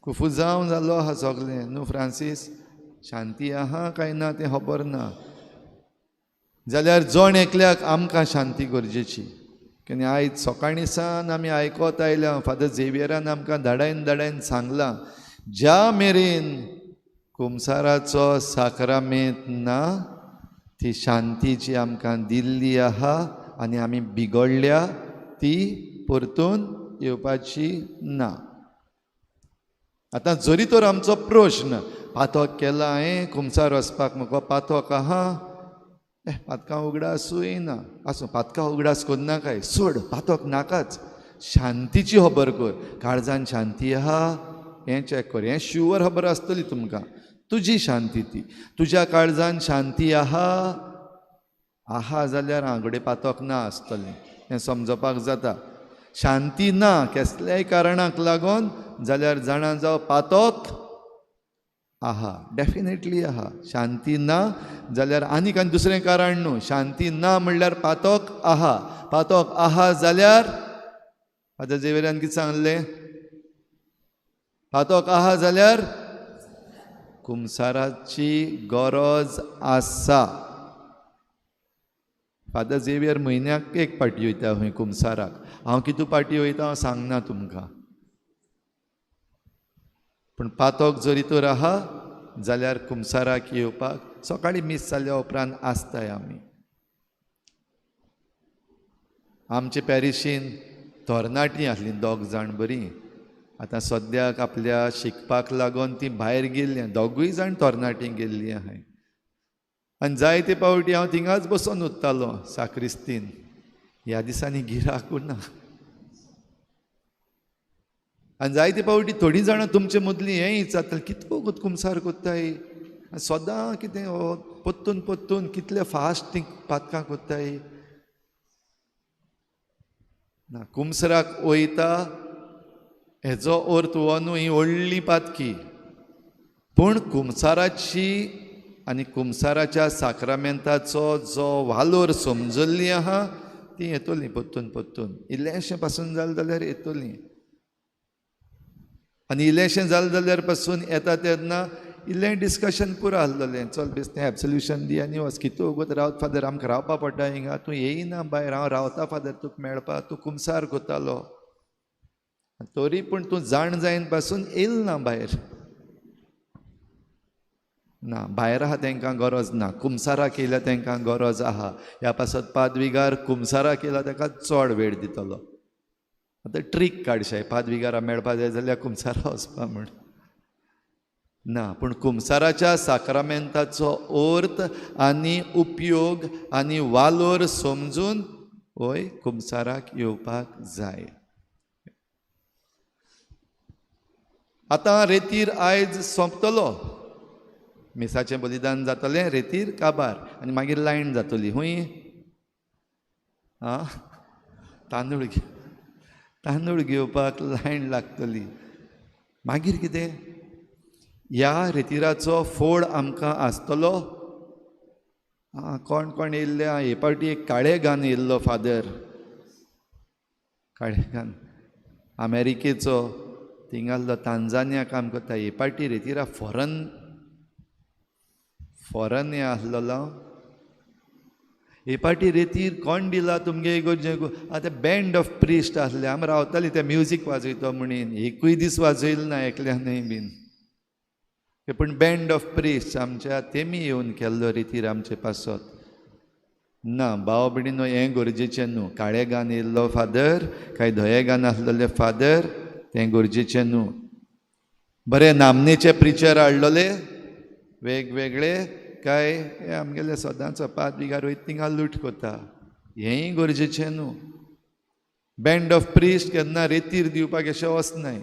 कुफुजांव जालो आहा सगलें न्हू फ्रांसीस? शांती आहा काय ना तें खबर ना. जाल्यार जण एकल्याक आमकां शांती गरजेची. कित्याक आयज सकाळीं सावन आमी आयकत आयल्या, फादर झेवियरान आमकां धाडायन धाडायन सांगलां, ज्या मेरेन कुमसाराचो साक्रामेंत ना ती शांती जी आमकां दिल्ली आहा आनी आमी बिगडल्या ती परतून येवपाची ना. आतां जरी तर आमचो प्रश्न पातक केला हांवें कुमसार वचपाक म्हाका पातक आहा, पातकां उगडासूय ना, आसूं पातकां उगडास करनाकाय, सोड पातक नाकाच, शांतीची खबर कर, काळजान शांती आहा हें चॅक कर, हें शुवर खबर आसतली तुमकां, तुजी शांती ती, तुज्या काळजान शांती आहा आहा जाल्यार आंगडे पातक ना आसतलें हें समजपाक जाता. शांती ना कसल्याय कारणाक लागून जाल्यार जाणा जावं पातक आहा, डेफिनेटली आहा. शांती ना जाल्यार आनीक आनी दुसरें कारण न्हू, शांती ना म्हणल्यार पातक आहा, पातक आहा जाल्यार आतां झेवियरान कितें सांगलें, पातक आहा जाल्यार कुमसाराची गरज आसा. फादर झेवियर म्हयन्याक एक पाटी वयता खंय कुमसाराक, हांव कितू पाटी वयता हांव सांगना तुमकां, पूण पातक जरी तर आहा जाल्यार कुमसाराक येवपाक सकाळीं मीस जाल्या उपरांत आसताय आमी. आमचे पॅरिशीन तरणाटीं आसलीं दोग जाण बरीं, आतां सद्याक आपल्या शिकपाक लागून ती भायर गेल्लीं, दोगूय जाण तरणाटीं गेल्लीं आहाय. आनी जायते पावटी हांव थिंगाच बसून उरतालो साक्रिस्तीन, ह्या दिसांनी गिराक उरना. आनी जायते पावटी थोडीं जाणां तुमचे मदलीं हें विचारतालीं, कितको कुमसार कोत्ताय सदां, कितें हो परतून परतून कितले फास्ट तीं पातकां कोत्ताय ना. कुमसराक वयता हेजो अर्थ हो न्हू ही व्हडली पातकी, पूण कुमसाराची आनी कुमसाराच्या साक्रामेंताचो जो वालोर समजल्ली आहा ती येतली परतून परतून, इल्लेंशें पासून जालें जाल्यार येतली, आनी इल्लेंशें जालें जाल्यार पासून येता तेन्ना इल्लें डिस्कशन पुरो आसलेलें. चल बेश्टें एब्सोल्युशन दी आनी वच. कितू वगत रावत फादर, आमकां रावपा पडटा हिंगा, तूं येयना भायर, हांव रावता फादर तुका मेळपा, तूं कुमसार कोतालो तरी पूण तूं जाण जायन पासून येयल ना भायर. ना भायर आहा तेंकां गरज ना, कुमसाराक येयल्या तेंकां गरज आहा. ह्या पासत पादविगार कुमसाराक येयला तेका चड वेळ दितलो. आतां ट्रीक काडशे, पादविगारा मेळपा जाय जाल्यार कुमसारा वचपा म्हूण ना. पूण कुमसाराच्या साक्रामेंताचो अर्थ आनी उपयोग आनी वालोर समजून वय कुमसाराक येवपाक जाय. आतां रेतीर आयज सोंपतलो, मिसाचें बलिदान जातलें, रेतीर काबार आनी मागीर लायन जातली. हुंय आं तांदूळ तांदूळ घेवपाक लायन लागतली. मागीर कितें, ह्या रेतिराचो फोड आमकां आसतलो. आं कोण कोण येयल्ले, हे पावटी एक काळे गान येयल्लो फादर, काळे गान अमेरिकेचो, थिंगासलो तांजानिया काम करता. हे पावटी रेतिरा फॉरन फॉरन हें आसलेलो. हे पाटी रेतीर कोण दिला तुमगे इगोर्जे? आतां बँड ऑफ प्रिस्ट आसले, आमी रावताली ते म्युजीक वाजयतो म्हणून, एकूय दीस वाजयलो ना एकल्यानूय बीन. पूण बँड ऑफ प्रिस्ट आमच्या तेमी येवन केल्लो रेतीर आमचे पासत. ना भाव भयणीनो, हें गरजेचें न्हू. काळे गान येयल्लो फादर काय धये गान आसलेले फादर, तें गरजेचें न्हू. बरें नामनेचे प्रिचर हाडलेले वेगवेगळे, काय हे आमगेले सदांचो पादविगार वयता थिंगा लूट कोता, हेंय गरजेचें न्हू. बँड ऑफ प्रिस्ट केन्ना रेतीर दिवपाक अशें वचनाय.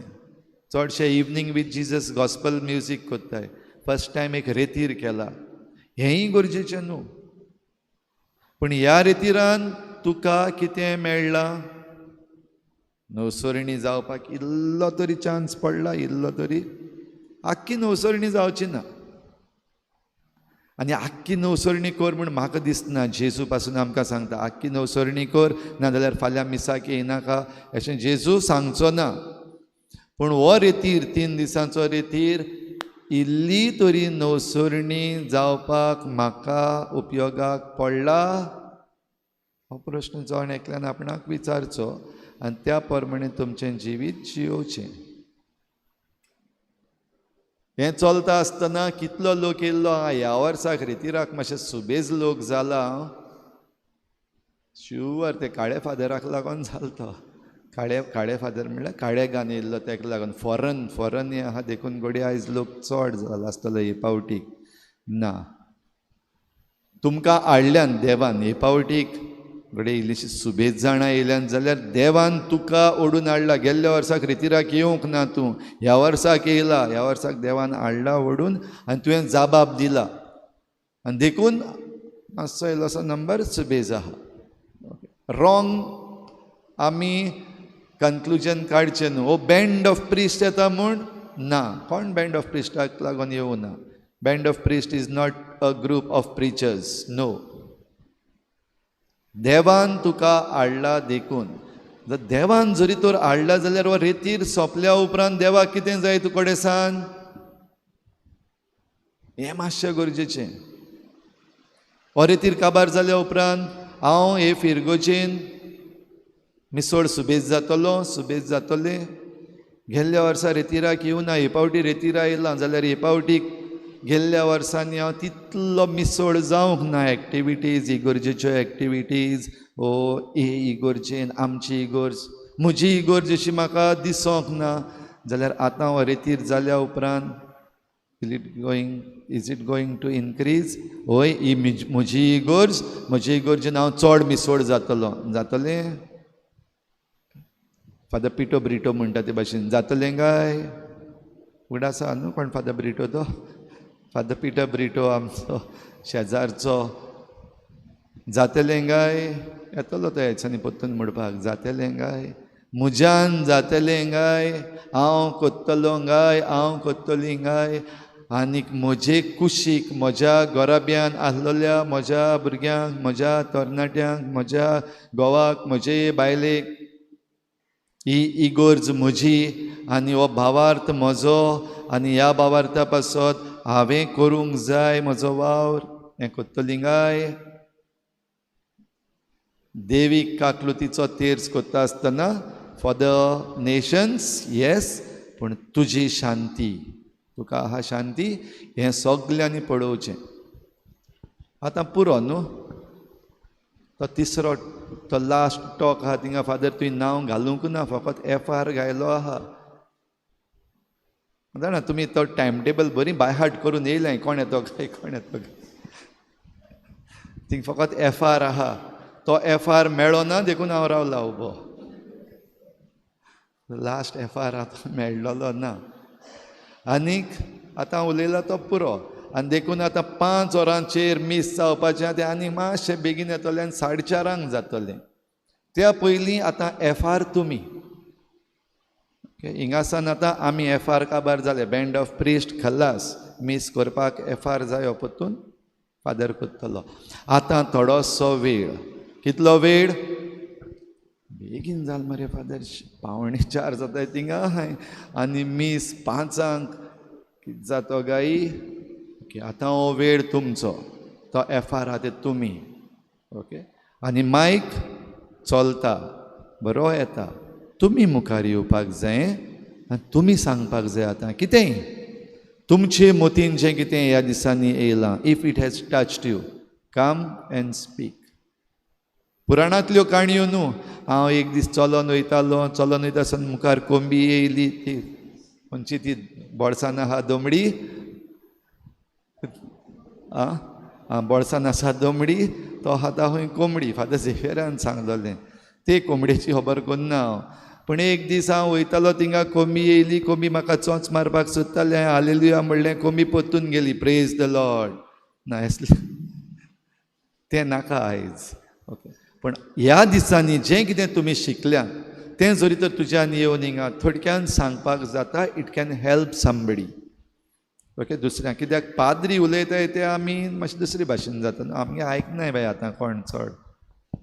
चडशे evening with Jesus gospel music कोत्ताय. फर्स्ट टायम एक रेतीर केला, हेंय गरजेचें न्हू. पूण ह्या रेतिरान तुका कितें मेळ्ळां? नवसरणी जावपाक इल्लो तरी चान्स पडला, इल्लो तरी. आख्खी नवसरणी जावची ना आनी आख्खी नवसरणी कर म्हूण म्हाका दिसना. जेजू पासून आमकां सांगता आख्खी नवसरणी कर, नाजाल्यार फाल्यां मिसाक येयनाका अशें जेजू सांगचो ना. पूण हो रेतीर, 3 दिसांचो रेतीर, इल्ली तरी नवसरणी जावपाक म्हाका उपयोगाक पडला? हो प्रश्न जण एकल्यान आपणाक विचारचो आनी त्या प्रमाणे तुमचें जिवीत जियोवचें. हें चलता आसतना कितलो लोक येयल्लो. ह्या वर्साक रेतिराक मातशें सुबेज लोक जाला शुवर. ते काळे फादराक लागून जालो तो. काळे काळे फादर म्हणल्यार काळे गान येयल्लो तेका लागून. फॉरन फॉरन हें आहा देखून घडये आयज लोक चड जाला आसतलो हे पावटीक. ना, तुमकां हाडल्यान देवान हे पावटीक घडये इल्लीशी सुबेज जाणां येयल्यान जाल्यार देवान तुका ओडून हाडला. गेल्ल्या वर्साक रेतिराक येवंक ना तूं, ह्या वर्साक येयला, ह्या वर्साक देवान हाडला ओडून आनी तुवें जाबाब दिला आनी देखून मातसो इल्लोसो नंबर सुबेज आहा. रॉंग आमी कन्क्लुजन काडचें न्हू. हो बँड ऑफ प्रिस्ट येता म्हूण ना, कोण बँड ऑफ प्रिस्टाक लागून येवं ना. Band of priest is not a group of preachers, no. देवान तुका हाडला देखून. जर देवान जरी तर हाडला जाल्यार हो रेतीर सोंपल्या उपरांत देवाक कितें जाय तुकडे सान, हें मातशें गरजेचें. हो रेतीर काबार जाल्या उपरांत हांव हे फिरगोजेन मिसोड सुबेज जातलो, सुबेज जातलें. गेल्ल्या वर्सा रेतिराक येवना, हे पावटी रेतिरा येयला जाल्यार हे पावटीक गेल्ल्या वर्सांनी हांव तितलो मिसोड जावंक ना. एक्टिविटीज, इगोर्जेच्यो एक्टिविटीज, ओ हे इगोर्जेन आमची इगोर्ज, म्हजी इगोर्ज अशी म्हाका दिसोंक ना जाल्यार आतां हो रेतीर जाल्या उपरांत is it going to increase? हय, ही म्हजी इगोर्ज, म्हजी इगोर्जेन हांव चड मिसोड जातलो. जातलें? फादर पिटो ब्रिटो म्हणटा ते भाशेन जातलें काय? उगडास आसा न्हू कोण फादर ब्रिटो तो? फादर पिटर ब्रिटो आमचो शेजारचो. जातलें काय? येतलो तो ह्या परतून म्हणपाक, जातलें काय म्हज्यान, जातलें काय, हांव कोत्तलो काय, हांव कोत्तली काय. आनीक म्हजे कुशीक म्हज्या घराब्यान आसलेल्या म्हज्या भुरग्यांक, म्हज्या तरणाट्यांक, म्हज्या घोवाक, म्हजे बायलेक, ही इगोर्ज म्हजी आनी हो भावार्थ म्हजो आनी ह्या भावार्था पासत हांवें करूंक जाय म्हजो वावर. हें कोत्तली काय? देवीक काकलुतीचो तेर्स कोत्ता आसतना फॉर the nations, yes, पूण तुजी शांती, तुका आहा शांती, हें सगल्यांनी पळोवचें. आतां पुरो न्हू. तो तिसरो तो लास्ट टॉक आहा थिंगा फादर तुवें नांव घालूंक ना, फकत एफ आर घायलो आहा. जाणा तुमी तो टायम टेबल बरी बाय हार्ट करून येयलें, कोण येतो काय कोण येतो काय, थिंग फकत एफ आर आहा. तो एफ आर मेळ्ळो ना देखून हांव रावला उबो. लास्ट एफ आर आतां मेळ्ळलो ना. आनीक आतां उलयला तो पुरो. आनी देखून आतां 5 वरांचेर मीस जावपाचें तें आनी मातशें बेगीन येतलें आनी 4:30 जातलें. त्या पयलीं आतां एफ आर तुमी ओके हिंगासान आतां आमी एफ आर काबार जाले. बँड ऑफ प्रिस्ट खल्लास मीस करपाक एफ आर जायो परतून फादर करतलो. आतां थोडोसो वेळ, कितलो वेळ बेगीन जाल मरे फादर, 3:45 जाताय थिंगा आनी मीस 5 कितें जातो गाई. ओके आतां हो वेळ तुमचो, तो एफ आर आहा ते तुमी. ओके आनी मायक चलता बरो येता, तुमी मुखार येवपाक जाय आनी तुमी सांगपाक जाय आतां कितेंय तुमचे मतीन जें कितें ह्या दिसांनी येयलां. If it has touched you, come and speak. पुराणांतल्यो काणयो न्हू. हांव एक दीस चलोन वयतालो, चलोन वयता आसतना मुखार कोंबी येयली, ती खंयची ती बोळसान आहा दोमडी, आं बोळसान आसा दोमडी, तो खाता खंय कोंबडी. फादर झेवियरान सांगलेलें ते कोंबडेची खबर कोन्ना हांव. पूण एक दीस हांव वयतालो थिंगा कोंबी येयली, कोंबी म्हाका चोंच मारपाक सोदतालें, हांवें हालेलुया म्हणलें, कोंबी परतून गेली. प्रेज the Lord. ना असलें तें नाका आयज. ओके पूण ह्या दिसांनी जें कितें तुमी शिकल्या तें जरी तर तुज्यान येवन हिंगा थोडक्यान सांगपाक जाता, it can help somebody. Okay दुसऱ्या कित्याक पाद्री उलयताय ते आमी मातशें दुसरे भाशेन जाता न्हू, आमगे आयकनाय बाय आतां कोण चड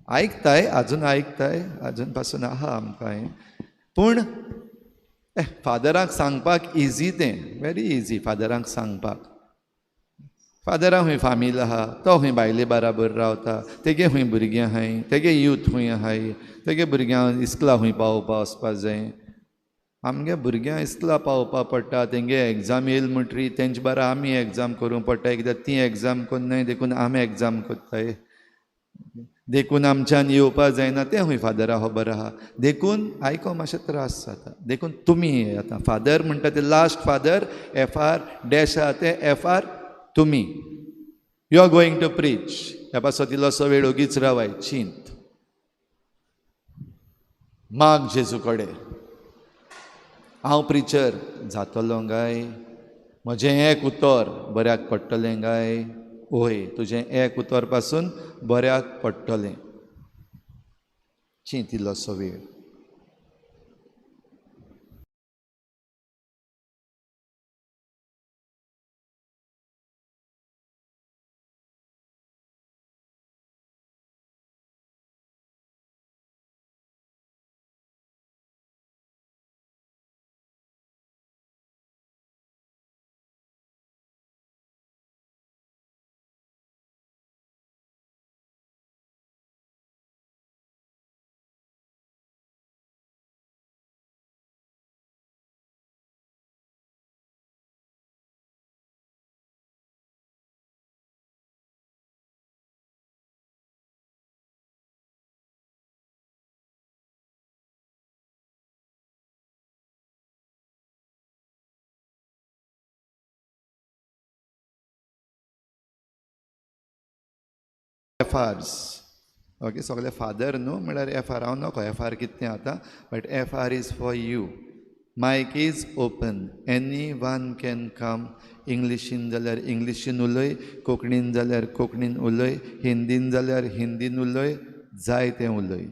आयकताय, आजून आयकताय, आजून पासून आहा आमकां हें. पूण फादराक सांगपाक इजी, तें व्हेरी इजी फादरांक सांगपाक. फादरां खंय फामील आहा, तो खंय बायले बाराबर रावता, तेगे खंय भुरगीं आहाय, तेगे यूथ खंय आहाय, तेगे भुरग्यांक इस्कुला खंय पावोवपा वचपा जाय. आमगे भुरग्यांक इस्कुला पावोवपा पडटा, तेंगे एग्जाम येयल म्हणटरी तेंचे बारा आमी एग्जाम करूंक पडटा, कित्याक ती एग्जाम करनाय देखून आमी एग्जाम करताय, देखून आमच्यान येवपा जायना. तें खंय फादरा खबर आहा, देखून आयको मातशें त्रास जाता. देखून तुमी आतां फादर म्हणटा ते last father F R dash आहा ते एफ आर तुमी. You are going to preach. ह्या पासत इल्लोसो वेळ ओगीच रावाय, चिंत माग जेजू कडेन, हांव प्रिचर जातलो काय, म्हजें एक उतर बऱ्याक पडटलें काय? ओय तुजें एक उतर पासून बऱ्याक पडटलें. चिंत इल्लोसो वेळ. एफ आर्स ओके सगळे फादर न्हू म्हळ्यार एफ आर हांव नको एफ आर कितें आतां, but F R is for you. Mic is open, any one can come. इंग्लिशीन जाल्यार इंग्लिशीन उलय, कोंकणीन जाल्यार कोंकणीन उलय, हिंदीन जाल्यार हिंदीन उलय, जाय तें उलय.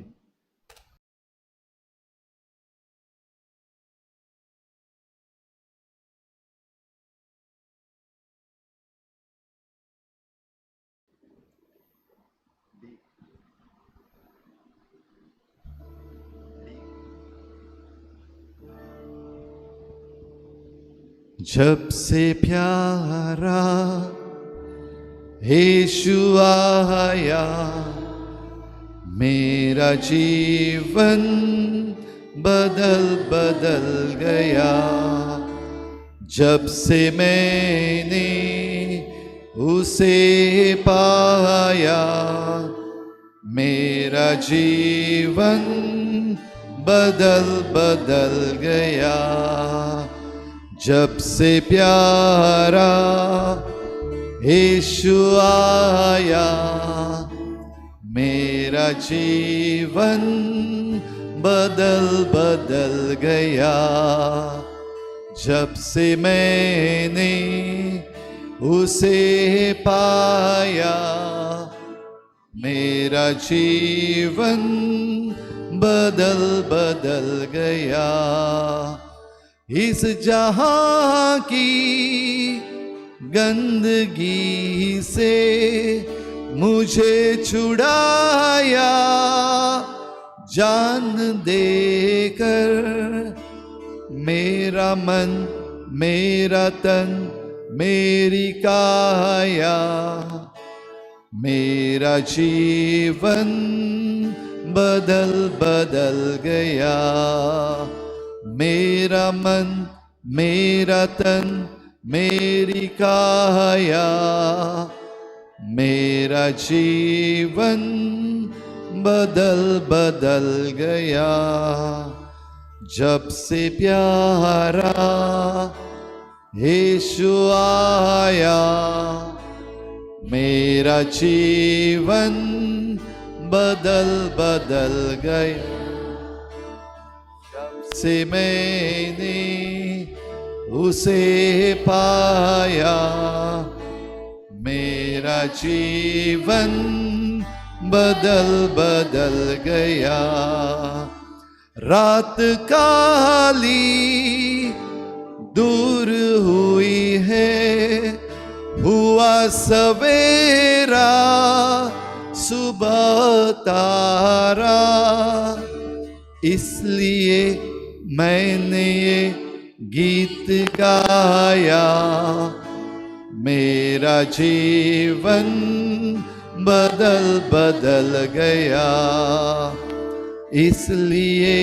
जब से प्यारा यीशु आया, मेरा जीवन बदल बदल गया। जब से मैंने उसे पाया, मेरा जीवन बदल बदल गया। जब से प्यारा यीशु आया, मेरा जीवन बदल बदल गया। जब से मैंने उसे पाया, मेरा जीवन बदल बदल गया। इस जहां की गंदगी से मुझे छुड़ाया, जान देकर मेरा मन मेरा तन मेरी काया, मेरा जीवन बदल बदल गया। मेरा मन मेरा तन मेरी काया, मेरा जीवन बदल बदल गया। जब से प्यारा यीशु आया, मेरा जीवन बदल बदल गया। जब से मैंने उसे पाया, मेरा जीवन बदल बदल गया। रात काली दूर हुई है, हुआ सवेरा सुबह तारा। इसलिए मैंने ये गीत गाया, मेरा जीवन बदल बदल गया। इसलिए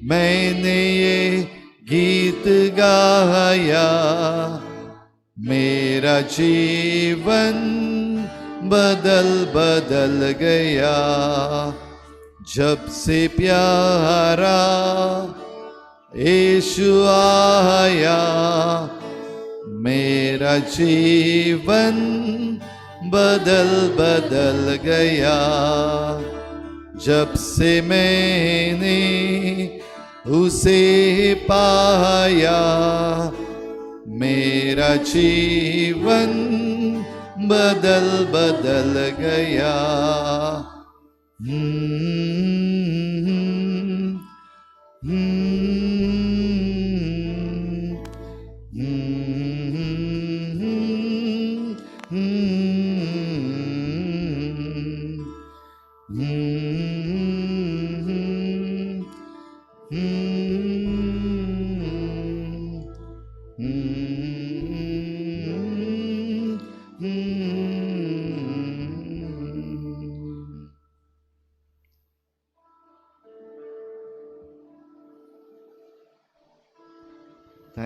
मैंने ये गीत गाया, मेरा जीवन बदल बदल गया। जब से प्यारा यीशु आया, मेरा जीवन बदल बदल गया। जब से मैंने उसे पाया, मेरा जीवन बदल बदल गया।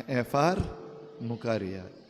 एफार मुखार येयात.